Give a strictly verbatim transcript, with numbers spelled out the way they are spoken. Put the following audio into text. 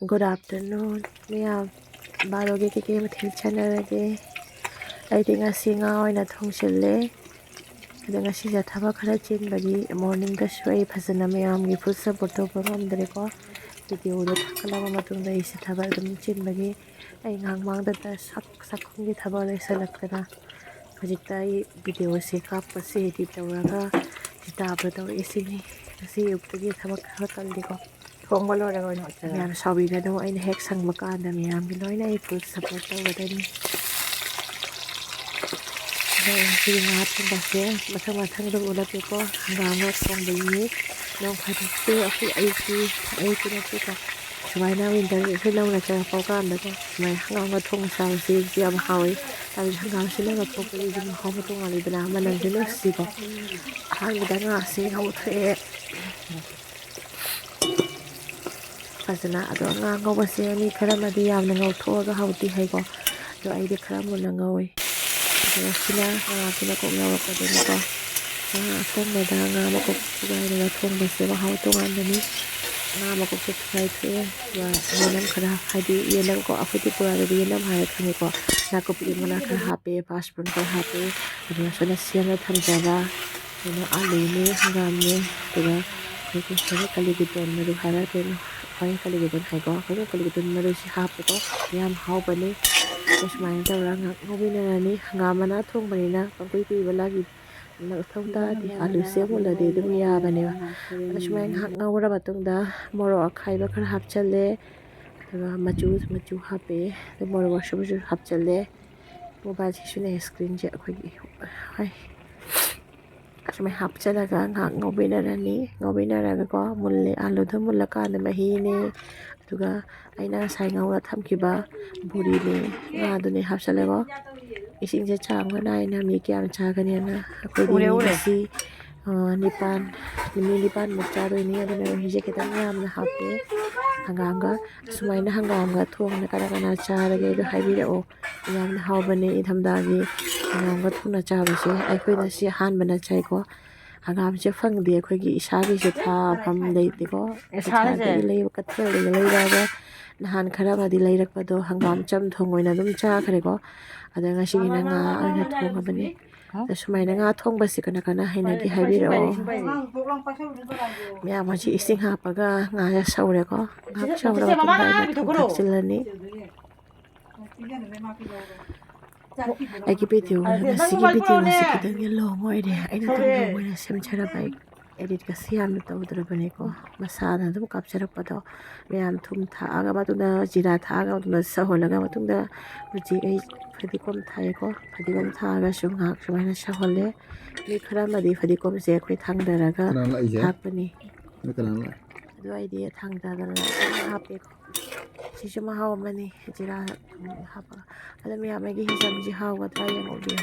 Good afternoon, ꯃꯌꯥꯝ꯫ ꯕꯥꯔꯣꯒꯤ ꯀꯩꯀꯩ ꯃꯊꯦꯜ ꯆꯥꯟꯅꯔꯒꯦ? ꯑꯩꯗꯤ ꯉꯁꯤ ꯉꯥ ꯑꯣꯏꯅ ꯊꯣꯡꯖꯤꯜꯂꯦ꯫ ꯑꯗꯣ ꯉꯁꯤꯁꯦ ꯊꯕꯛ ꯈꯔ ꯆꯤꯟꯕꯒꯤ ꯃꯣꯔꯅꯤꯡꯗꯁꯨ ꯑꯩ ꯐꯖꯅ ꯃꯌꯥꯝꯒꯤ ꯐꯨꯜ ꯁꯞꯄꯣꯔꯠ ꯇꯧꯕ ꯉꯝꯗ꯭ꯔꯦꯀꯣ꯫ ꯚꯤꯗꯤꯑꯣꯗꯣ ꯊꯥꯒꯠꯂꯕ ꯃꯇꯨꯡꯗ ꯑꯩꯁꯦ ꯊꯕꯛ ꯑꯗꯨꯝ ꯆꯤꯟꯕꯒꯤ ꯑꯩ ꯉꯥꯏꯍꯥꯛ ꯃꯥꯡꯗ ꯆꯥꯛꯈꯨꯝꯒꯤ ꯊꯕꯛ ꯂꯣꯏꯁꯤꯜꯂꯛꯇꯅ ꯍꯧꯖꯤꯛꯇ ꯑꯩ ꯚꯤꯗꯤꯑꯣꯁꯦ ꯀꯥꯞꯄꯁꯦ ꯏꯗꯤꯠ ꯇꯧꯔꯒ ꯏꯗꯤꯠ ꯇꯧꯔꯛꯏꯁꯤꯅꯤ꯫ ꯉꯁꯤ ꯑꯌꯨꯛꯇꯒꯤ ꯊꯕꯛ ꯈꯔ ꯀꯜꯂꯤꯀꯣ꯫ ꯊꯣꯡꯕ ꯂꯣꯏꯔꯒ ꯑꯣꯏꯅ ꯎꯠꯆꯔꯒꯦ꯫ ꯌꯥꯝ ꯁꯥꯎꯕꯤꯒꯅꯨ, ꯑꯩꯅ ꯍꯦꯛ ꯁꯪꯕ ꯀꯥꯟꯗ ꯃꯌꯥꯝꯒꯤ ꯂꯣꯏꯅ ꯑꯩ ꯐꯨꯜ ꯁꯞꯄꯣꯔꯠ ꯇꯧꯒꯗꯣꯏꯅꯤ꯫ ꯑꯗꯣ ꯉꯁꯤꯒꯤ ꯉꯥ ꯊꯣꯡꯕꯁꯦ ꯃꯊꯪ ꯃꯊꯪ ꯑꯗꯨꯝ ꯎꯠꯂꯛꯀꯦꯀꯣ꯫ ꯍꯪꯒꯥꯝꯒ ꯊꯣꯡꯕꯒꯤ ꯅꯣꯡ ꯐꯥꯗꯣꯛꯁꯨ ꯑꯩꯈꯣꯏ ꯑꯌꯨꯛꯀꯤ ꯑꯌꯨꯛꯀꯤ ꯅꯠꯇꯦꯀꯣ꯫ ꯁꯨꯃꯥꯏꯅ ꯋꯤꯟꯇꯔ ꯑꯩꯈꯣꯏ ꯂꯧꯅ ꯆꯪꯉꯛꯄ ꯀꯥꯟꯗꯀꯣ ꯁꯨꯃꯥꯏꯅ ꯍꯪꯒꯥꯝꯒ ꯊꯣꯡꯕ ꯆꯥꯕꯁꯦ ꯌꯥꯝ ꯍꯥꯎꯋꯤ꯫ ꯍꯥꯏꯕꯗꯤ ꯍꯪꯒꯥꯝꯁꯤꯅ ꯉꯧꯊꯣꯛꯄꯒꯤ ꯑꯗꯨꯝ ꯃꯍꯥꯎ ꯑꯃ ꯇꯣꯉꯥꯜꯂꯤꯗꯅ ꯃꯅꯝꯁꯨ ꯅꯨꯡꯁꯤꯀꯣ꯫ ꯑꯍꯥꯟꯕꯗ ꯉꯥꯁꯦ ꯉꯧꯊꯣꯛꯑꯦ꯫ ꯐꯖꯅ ꯑꯗꯣ ꯉꯥ ꯉꯧꯕꯁꯦ ꯃꯤ ꯈꯔ ꯑꯃꯗꯤ ꯌꯥꯝꯅ ꯉꯧꯊꯣꯛꯑꯒ ꯍꯥꯎꯗꯦ ꯍꯥꯏꯀꯣ꯫ ꯑꯗꯣ ꯑꯩꯗꯤ ꯈꯔ ꯃꯨꯟꯅ ꯉꯧꯋꯤ꯫ ꯑꯗꯣ ꯁꯤꯅ ꯉꯥꯁꯤꯅ ꯀꯣꯛ ꯌꯥꯎꯔꯛꯄꯗꯨꯅꯤꯀꯣ꯫ ꯉꯥ ꯑꯀꯪꯕꯗ ꯉꯥ ꯃꯀꯨꯞ ꯁꯨꯒꯥꯏꯔꯒ ꯊꯣꯡꯕꯁꯦ ꯃꯍꯥꯎ ꯇꯣꯉꯥꯟꯕꯅꯤ꯫ ꯉꯥ ꯃꯀꯨꯞꯁꯦ ꯁꯨꯒꯥꯏꯊꯣꯛꯑꯦ꯫ ꯑꯗꯨꯒ ꯌꯦꯅꯝ ꯈꯔ, ꯍꯥꯏꯗꯤ ꯌꯦꯅꯝꯀꯣ, ꯑꯩꯈꯣꯏꯗꯤ ꯕꯣꯔꯥꯗꯗꯤ ꯌꯦꯅꯝ ꯍꯥꯏꯔ ꯈꯪꯉꯦꯀꯣ꯫ ꯅꯥꯀꯨꯞꯄꯤ ꯃꯅꯥ ꯈꯔ ꯍꯥꯞꯄꯦ, ꯄꯥꯁꯄꯨꯔꯟ ꯈꯔ ꯍꯥꯞꯄꯦ꯫ ꯑꯗꯨꯒ ꯁꯣꯝꯗ ꯁꯦꯝꯅ ꯊꯝꯖꯕ ꯀꯩꯅꯣ ꯑꯥꯂꯨꯅꯦ, ꯍꯪꯒꯥꯝꯅꯦ, ꯑꯗꯨꯒ ꯑꯩꯈꯣꯏꯒꯤ ꯍꯣꯔꯦꯟ ꯀꯂꯤꯒꯤ ꯇꯣꯟ ꯃꯔꯨ ꯍꯥꯏꯕ꯭ꯔꯥ ꯀꯩꯅꯣ, ꯍꯣꯔꯦꯟ ꯀꯂꯤꯒꯤ ꯇꯣꯟ ꯍꯥꯏꯀꯣ, ꯍꯣꯔꯦꯟ ꯀꯂꯤꯒꯤ ꯇꯣꯟ ꯃꯔꯨꯁꯤ ꯍꯥꯞꯄꯦꯀꯣ꯫ ꯌꯥꯝ ꯍꯥꯎꯕꯅꯤ꯫ ꯑꯗꯣ ꯁꯨꯃꯥꯏꯅ ꯇꯧꯔꯒ ꯉꯥꯛ ꯉꯧꯃꯤꯟꯅꯔꯅꯤ꯫ ꯍꯪꯒꯥꯝ ꯃꯅꯥ ꯊꯣꯡꯕꯅꯤꯅ ꯄꯪꯀꯨꯏ ꯀꯨꯏꯕ ꯂꯥꯒꯤ ꯃꯊꯧ ꯇꯥꯗꯦ꯫ ꯑꯥꯂꯨꯁꯦ ꯃꯨꯜꯂꯗꯤ ꯑꯗꯨꯝ ꯌꯥꯕꯅꯦꯕ꯫ ꯑꯗꯣ ꯁꯨꯃꯥꯏꯅ ꯉꯥꯏꯍꯥꯛ ꯉꯧꯔ ꯃꯇꯨꯡꯗ ꯃꯣꯔꯣꯛ ꯑꯈꯥꯏꯕ ꯈꯔ ꯍꯥꯞꯆꯜꯂꯦ꯫ ꯑꯗꯨꯒ ꯃꯆꯨ, ꯃꯆꯨ ꯍꯥꯞꯄꯦ꯫ ꯑꯗꯨ ꯃꯣꯔꯣꯛ ꯑꯁꯨꯕꯁꯨ ꯍꯥꯞꯆꯜꯂꯦ꯫ ꯃꯣꯕꯥꯏꯜꯁꯤꯁꯨꯅꯦ ꯁ꯭ꯀ꯭ꯔꯤꯟꯁꯦ ꯑꯩꯈꯣꯏꯒꯤ, ꯍꯣꯏ꯫ ꯁꯨꯃꯥꯏꯅ ꯍꯥꯞꯆꯜꯂꯒ ꯉꯥꯏꯍꯥꯛ ꯉꯧꯕꯤꯅꯔꯅꯤ꯫ ꯉꯧꯕꯤꯅꯔꯒꯀꯣ ꯃꯨꯜꯂꯦ, ꯑꯥꯂꯨꯗꯣ ꯃꯨꯜꯂꯀꯥꯟꯗ ꯃꯍꯤꯅꯦ, ꯑꯗꯨꯒ ꯑꯩꯅ ꯉꯁꯥꯏ ꯉꯧꯔ ꯊꯝꯈꯤꯕ ꯕꯣꯔꯤꯅꯦ, ꯉꯥꯗꯨꯅꯦ ꯍꯥꯞꯆꯜꯂꯦꯀꯣ꯫ ꯏꯁꯤꯡꯁꯦ ꯆꯥꯡ ꯑꯃ ꯅꯥꯏꯅ ꯃꯤ ꯀꯌꯥꯝ ꯆꯥꯒꯅꯤꯅ ꯑꯩꯈꯣꯏꯗꯤ ꯎꯔꯦ, ꯃꯤ ꯎꯔꯦ꯫ ꯉꯁꯤ, ꯑ, ꯅꯤꯄꯥꯟ, ꯃꯤ ꯅꯤꯄꯥꯟꯃꯨꯛ ꯆꯥꯗꯣꯏꯅꯤ꯫ ꯑꯗꯨꯅ ꯃꯍꯤꯁꯦ ꯈꯤꯇꯪ ꯌꯥꯝꯅ ꯍꯥꯞꯄꯦ꯫ ꯍꯪꯒꯥꯝꯒ, ꯑꯁꯨꯃꯥꯏꯅ ꯍꯪꯒꯥꯝꯒ ꯊꯣꯡꯅ ꯀꯅꯥ ꯀꯅꯥ ꯆꯥꯔꯒꯦ ꯑꯗꯣ ꯍꯥꯏꯕꯤꯔꯛꯑꯣ꯫ ꯌꯥꯝꯅ ꯍꯥꯎꯕꯅꯦ ꯏꯪꯊꯝꯊꯥꯒꯤ ꯍꯪꯒꯥꯝꯒ ꯊꯣꯡꯅ ꯆꯥꯕꯁꯦ꯫ ꯑꯩꯈꯣꯏꯅ ꯁꯤ ꯑꯍꯥꯟꯕꯅ ꯆꯥꯏꯀꯣ꯫ ꯍꯪꯒꯥꯝꯁꯦ ꯐꯪꯗꯦ ꯑꯩꯈꯣꯏꯒꯤ ꯏꯁꯥꯒꯤꯁꯦ ꯊꯥꯐꯝ ꯂꯩꯇꯦꯀꯣ꯫ ꯏꯁꯥꯒꯤꯁꯦ? ꯏꯁꯥꯗꯒꯤ ꯂꯩꯕ, ꯀꯩꯊꯦꯜꯗꯒꯤ ꯂꯩꯔꯒ ꯅꯍꯥꯟ ꯈꯔ ꯑꯃꯗꯤ ꯂꯩꯔꯛꯄꯗꯣ ꯍꯪꯒꯥꯝ ꯆꯝꯊꯣꯡ ꯑꯣꯏꯅ ꯑꯗꯨꯝ ꯆꯥꯈ꯭ꯔꯦꯀꯣ꯫ ꯑꯗꯣ ꯉꯁꯤꯒꯤꯅ ꯉꯥ ꯑꯣꯏꯅ ꯊꯣꯡꯉꯕꯅꯤ꯫ ꯑꯗꯣ ꯁꯨꯃꯥꯏꯅ ꯉꯥ ꯊꯣꯡꯕꯁꯤ ꯀꯅꯥ ꯀꯅꯥ ꯍꯩꯅꯒꯦ ꯍꯥꯏꯕꯤꯔꯛꯑꯣ꯫ ꯃꯌꯥꯝ ꯍꯧꯖꯤꯛ ꯏꯁꯤꯡ ꯍꯥꯞꯄꯒ ꯉꯥꯁꯦ ꯁꯧꯔꯦꯀꯣ꯫ ꯉꯥꯏꯍꯥꯛ ꯁꯧꯔꯕ ꯃꯇꯨꯡꯗ ꯑꯩꯅ ꯊꯨꯝ ꯊꯥꯛꯆꯤꯜꯂꯅꯤ꯫ ꯑꯩꯒꯤ ꯚꯤꯗꯤꯑꯣ, ꯉꯁꯤꯒꯤ ꯚꯤꯗꯤꯑꯣ ꯑꯁꯤ ꯈꯤꯇꯪꯗꯤ ꯂꯣꯡ ꯑꯣꯏꯔꯦ꯫ ꯑꯩꯅ ꯑꯗꯨꯝ ꯂꯣꯡ ꯑꯣꯏꯅ ꯁꯦꯝꯖꯔꯕ, ꯑꯩ ꯑꯦꯗꯤꯠꯀꯁꯤ ꯌꯥꯝꯅ ꯇꯧꯗ꯭ꯔꯕꯅꯤꯀꯣ꯫ ꯃꯁꯥꯅ ꯑꯗꯨꯝ ꯀꯥꯞꯆꯔꯛꯄꯗꯣ꯫ ꯃꯌꯥꯝ ꯊꯨꯝ ꯊꯥꯛꯑꯒ ꯃꯇꯨꯡꯗ, ꯖꯤꯔꯥ ꯊꯥꯛꯑꯒ ꯃꯇꯨꯡꯗ ꯁꯧꯍꯜꯂꯒ ꯃꯇꯨꯡꯗ ꯍꯧꯖꯤꯛ ꯑꯩ ꯐꯗꯤꯒꯣꯝ ꯊꯥꯛꯑꯦꯀꯣ꯫ ꯐꯗꯤꯒꯣꯝ ꯊꯥꯛꯑꯒꯁꯨ ꯉꯥꯏꯍꯥꯛ ꯁꯨꯃꯥꯏꯅ ꯁꯧꯍꯜꯂꯦ꯫ ꯃꯤ ꯈꯔ ꯑꯃꯗꯤ ꯐꯗꯤꯒꯣꯝꯁꯦ ꯑꯩꯈꯣꯏ ꯊꯥꯡꯗꯔꯒ ꯀꯅꯥꯅ ꯂꯥꯛꯏꯁꯦ? ꯍꯥꯞꯄꯅꯤ꯫ ꯅꯣꯏ ꯀꯅꯥꯅ ꯂꯥꯛꯏ? ꯑꯗꯨ ꯑꯩꯗꯤ ꯊꯥꯡꯗꯗꯅ ꯂꯣꯏꯅ ꯍꯥꯞꯄꯦꯀꯣ꯫ ꯁꯤꯁꯨ ꯃꯍꯥꯎ ꯑꯃꯅꯤ, ꯖꯤꯔꯥ ꯊꯨꯝ ꯍꯥꯞꯄꯒ꯫ ꯑꯗꯣ ꯃꯌꯥꯝ ꯑꯩꯒꯤ ꯍꯤꯡꯖꯥꯡꯁꯤ ꯍꯥꯎꯒꯗ꯭ꯔꯥ ꯌꯦꯡꯍꯧꯕꯤꯌꯨ꯫